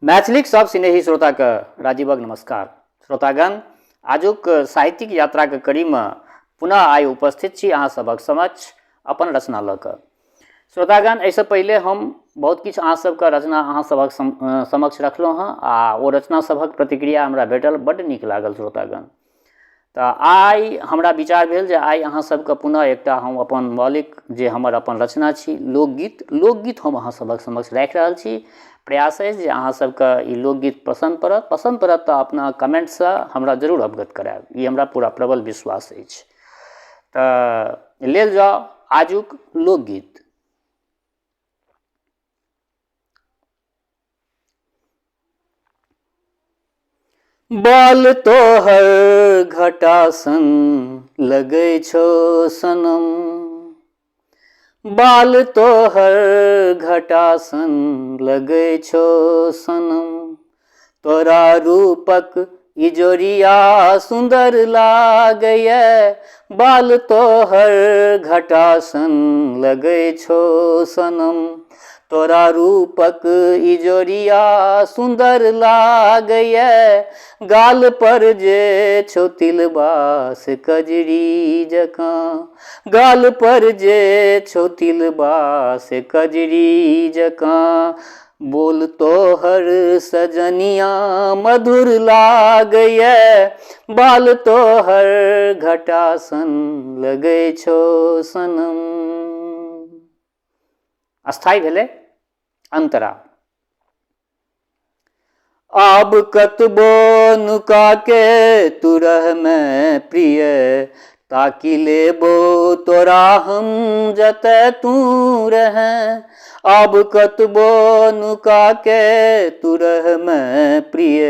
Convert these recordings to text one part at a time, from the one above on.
मैथिलीक सब स्नेही श्रोताके राजीवक नमस्कार। श्रोतागण, आजुक साहित्यिक यात्राके कड़ीमे पुनः आइ उपस्थित छी अहाँ सभक समक्ष अपन रचना लऽ कऽ। श्रोतागण, एहिसँ पहिले हम बहुत किछु अहाँ सबके रचना अहाँ सभक समक्ष रखलहुँ हँ आ ओ रचना सभक प्रतिक्रिया हमरा भेटल, बड्ड नीक लागल श्रोतागण। तऽ आइ हमरा विचार भेल जे आइ अहाँ सबके पुनः एकटा हम अपन मौलिक जे हमर अपन रचना छी लोकगीत, लोकगीत हम अहाँ सभक समक्ष राखि रहल छी। प्रयास अछि जे अहाँ सबके ई लोकगीत पसन्द पड़त। पसन्द पड़त तऽ अपना कमेन्टसँ हमरा जरूर अवगत करायब, ई हमरा पूरा प्रबल विश्वास अछि। तऽ लेल जाउ आजुक लोकगीत। बाल तोहर घटा सन लगै छौ सनम, बाल तोहर घटा सन लगै छौ सनम, तोरा रूपक इजोरिया सुन्दर लागैए, बाल तोहर घटा सन लगै छौ सनम, तोरा रूपक इजोरिया सुन्दर लागैए, गाल पर जे छौ तिलबा से कजरी जकाँ, गाल पर जे छौ तिलबा से कजरी जकाँ, बोल तोहर सजनिया मधुर लागैए, बाल तोहर घटा सन लगै छौ सनम। अस्थायी भेलै अंतरा। आब कतबो नुका के तू रहमे प्रिय, ताकि लेबो तोरा हम जतय तू रहै, आब कतबो नुका के तू रहमे प्रिय,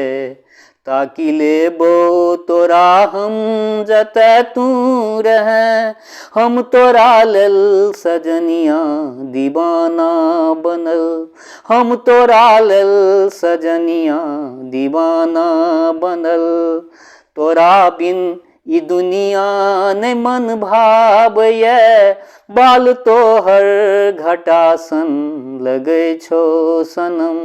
ताकि लेबो तोरा हम जतय तू रहै, हम तोरा लेल सजनिया दीवाना बनल, हम तोरा लेल सजनिया दीवाना बनल, तोरा बिन ई दुनिया नहि मन भावैए, बाल तोहर घटा सन लगै छौ सनम,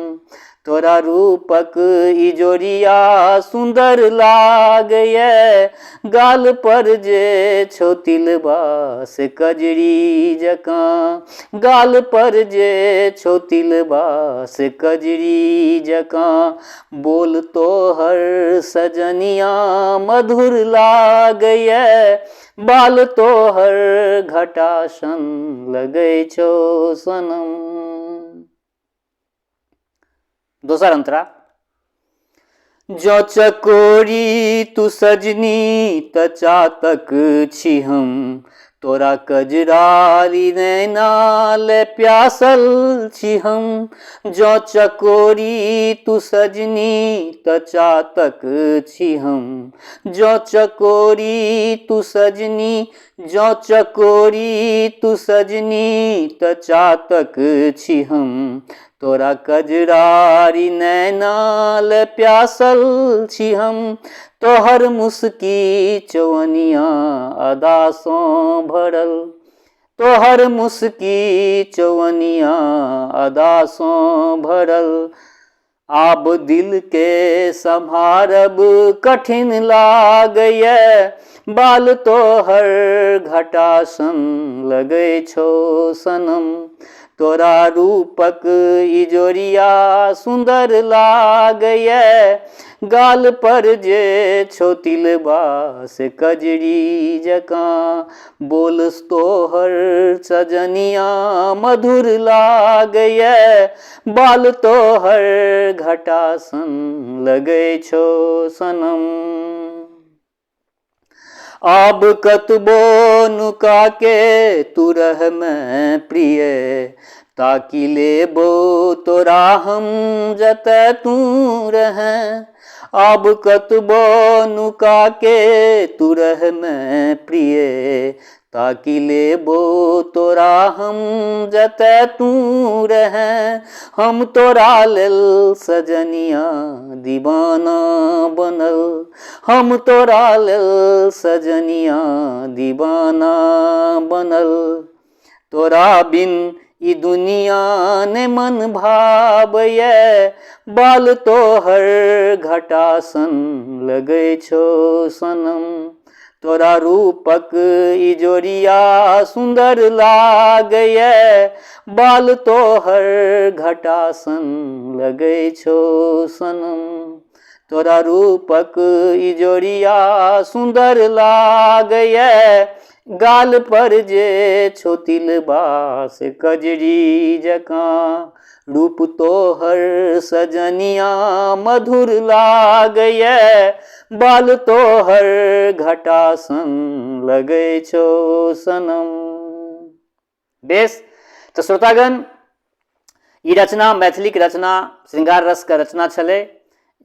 तोरा रूपक इजोरिया सुन्दर लागैए, गाल पर जे छौ तिलबा से कजरी जकाँ, गाल पर जे छौ तिलबा से कजरी जकाँ, बोल तोहर सजनिया मधुर लागैए, बाल तोहर घटा सन लगै छौ सनम। दोसर अंतरा। जँ चकोरी तू सजनी त चातक छी हम, तोरा कजरारी नैना ले प्यासल छी हम, जँ चकोरी तू सजनी त चातक छी हम, जँ चकोरी तू सजनी, जँ चकोरी तू सजनी त चातक छी हम, तोरा कजरारी नैना ले प्यासल छी हम, तोहर मुस्की चौअनिया अदासँ भरल, तोहर मुस्की चौअनिया अदासँ भरल, आब दिल के सम्हारब कठिन लागैए, बाल तोहर घटा सन लगै छौ सनम, तोरा रूपक इजोरिया सुन्दर लागैए, गाल पर जे छौ तिलबा से कजरी जकाँ, बोल तोहर सजनिया मधुर लागैए, बाल तोहर घटा सन लगै छौ सनम। आब कतबो नुका के तू रहमे प्रिय, ताकि लेबो तोरा हम जतय तू रहै, आब कतबो नुका के तू रहमे प्रिय, ताकि लेबो तोरा हम जतय तू रहै, हम तोरा लेल सजनिया दीवाना बनल, हम तोरा लेल सजनिया दीवाना बनल, तोरा बिन ई दुनिया ने मन भावैए, बाल तोहर घटा सन लगै छौ सनम। तोरा रूपक इजोरिया सुन्दर लागैए, बाल तोहर घटा सन लगै छौ सनम। तोरा रूपक इजोरिया सुन्दर लागैए, गाल पर जे छौ तिलबा से कजरी जकाँ। रूप तोहर सजनिया मधुर लागैए, बाल तोहर घटा सन लगै छौ सनम। बेस, तऽ श्रोतागण, ई रचना मैथिलीके रचना श्रृंगार रसके रचना छलै,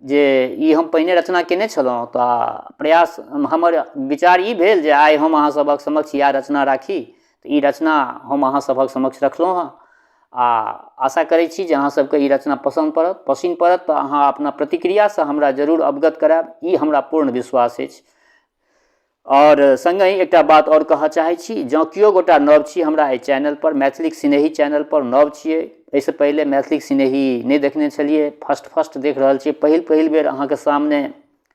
जे ई हम पहिने रचना केने छलहुँ। तऽ प्रयास हमर विचार ई भेल जे आइ हम अहाँ सभक समक्ष इएह रचना राखी। तऽ ई रचना हम अहाँ सभक समक्ष रखलहुँ हँ आ आशा करै छी जे अहाँ सबके ई रचना पसन्द पड़त। पसिन पड़त तऽ अहाँ अपना प्रतिक्रियासँ हमरा जरूर अवगत करायब, ई हमरा पूर्ण विश्वास अछि। आओर सङ्गहि एकटा बात आओर कहऽ चाहै छी, जँ केओ गोटा नव छी हमरा एहि चैनलपर, मैथिलीक सिनेही चैनलपर नव छियै, एहिसँ पहिले मैथिलीक सिनेही नहि देखने छलियै, फर्स्ट फर्स्ट देख रहल छियै, पहिल पहिल बेर अहाँके सामने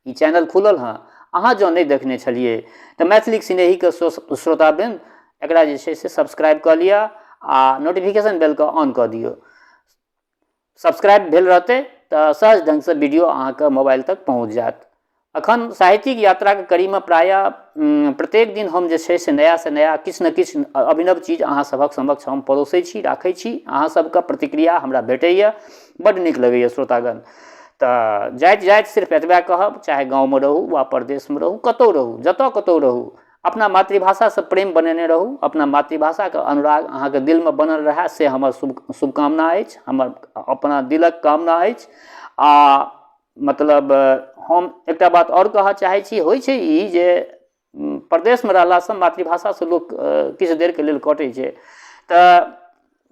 ई चैनल खुलल हँ, अहाँ जँ नहि देखने छलियै तऽ मैथिलीक सिनेहीके श्रोतावृन्द एकरा जे छै से सब्सक्राइब कऽ लिअ आ नोटिफिकेशन बेलके ऑन कऽ दियौ। सब्सक्राइब भेल रहतै तऽ सहज ढङ्गसँ वीडियो अहाँके मोबाइल तक पहुँच जायत। अखन साहित्यिक यात्राके कड़ीमे प्रायः प्रत्येक दिन हम जे छै से नयासँ नया किछु ने किछु अभिनव चीज अहाँ सभक समक्ष हम परोसै छी, राखै छी। अहाँ सबके प्रतिक्रिया हमरा भेटैए, बड्ड नीक लगैए श्रोतागण। तऽ जाइत जाइत सिर्फ एतबे कहब, चाहे गाँवमे रहू वा परदेशमे रहू, कतहु रहू, जतऽ कतहु रहू, अपना मातृभाषासँ प्रेम बनेने रहू, अपना मातृभाषाके अनुराग अहाँके दिलमे बनल रहए, से हमर शुभकामना अछि, हमर अपना दिलक कामना अछि। आ मतलब हम एकटा बात आओर कहऽ चाहै छी, होइ छै ई जे परदेशमे रहलासँ मातृभाषासँ लोक किछु देरके लेल कटै छै, तऽ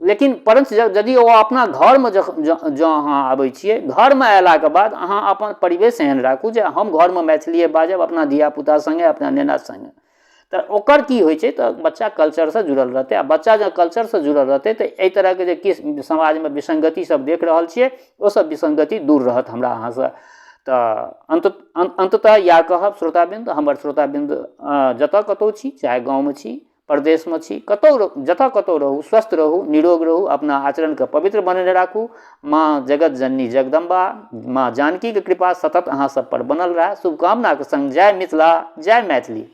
लेकिन परञ्च यदि ओ अपना घरमे जँ अहाँ आबै छियै, घरमे अयलाके बाद अहाँ अपन परिवेश एहन राखू जे हम घरमे मैथिलिए बाजब अपना धियापुता सङ्गे, अपना नेना सङ्गे। तऽ ओकर की होइ छै तऽ बच्चा कल्चरसँ जुड़ल रहतै, आ बच्चा जँ कल्चरसँ जुड़ल रहतै तऽ एहि तरहके जे किछु समाजमे विसङ्गति सब देख रहल छियै, ओसब विसङ्गति दूर रहत हमरा अहाँसँ। तऽ अन्ततः इएह कहब श्रोतावृन्द, हमर श्रोतावृन्द जतऽ कतहु छी, चाहे गाँवमे छी, परदेशमे छी, कतहु जतऽ कतहु रहू, स्वस्थ रहू, निरोग रहू, अपना आचरणके पवित्र बनेने राखू। माँ जगत जननी जगदम्बा माँ जानकीके कृपा सतत अहाँ सब पर बनल रहए, शुभकामनाके सङ्ग जय मिथिला, जय मैथिली।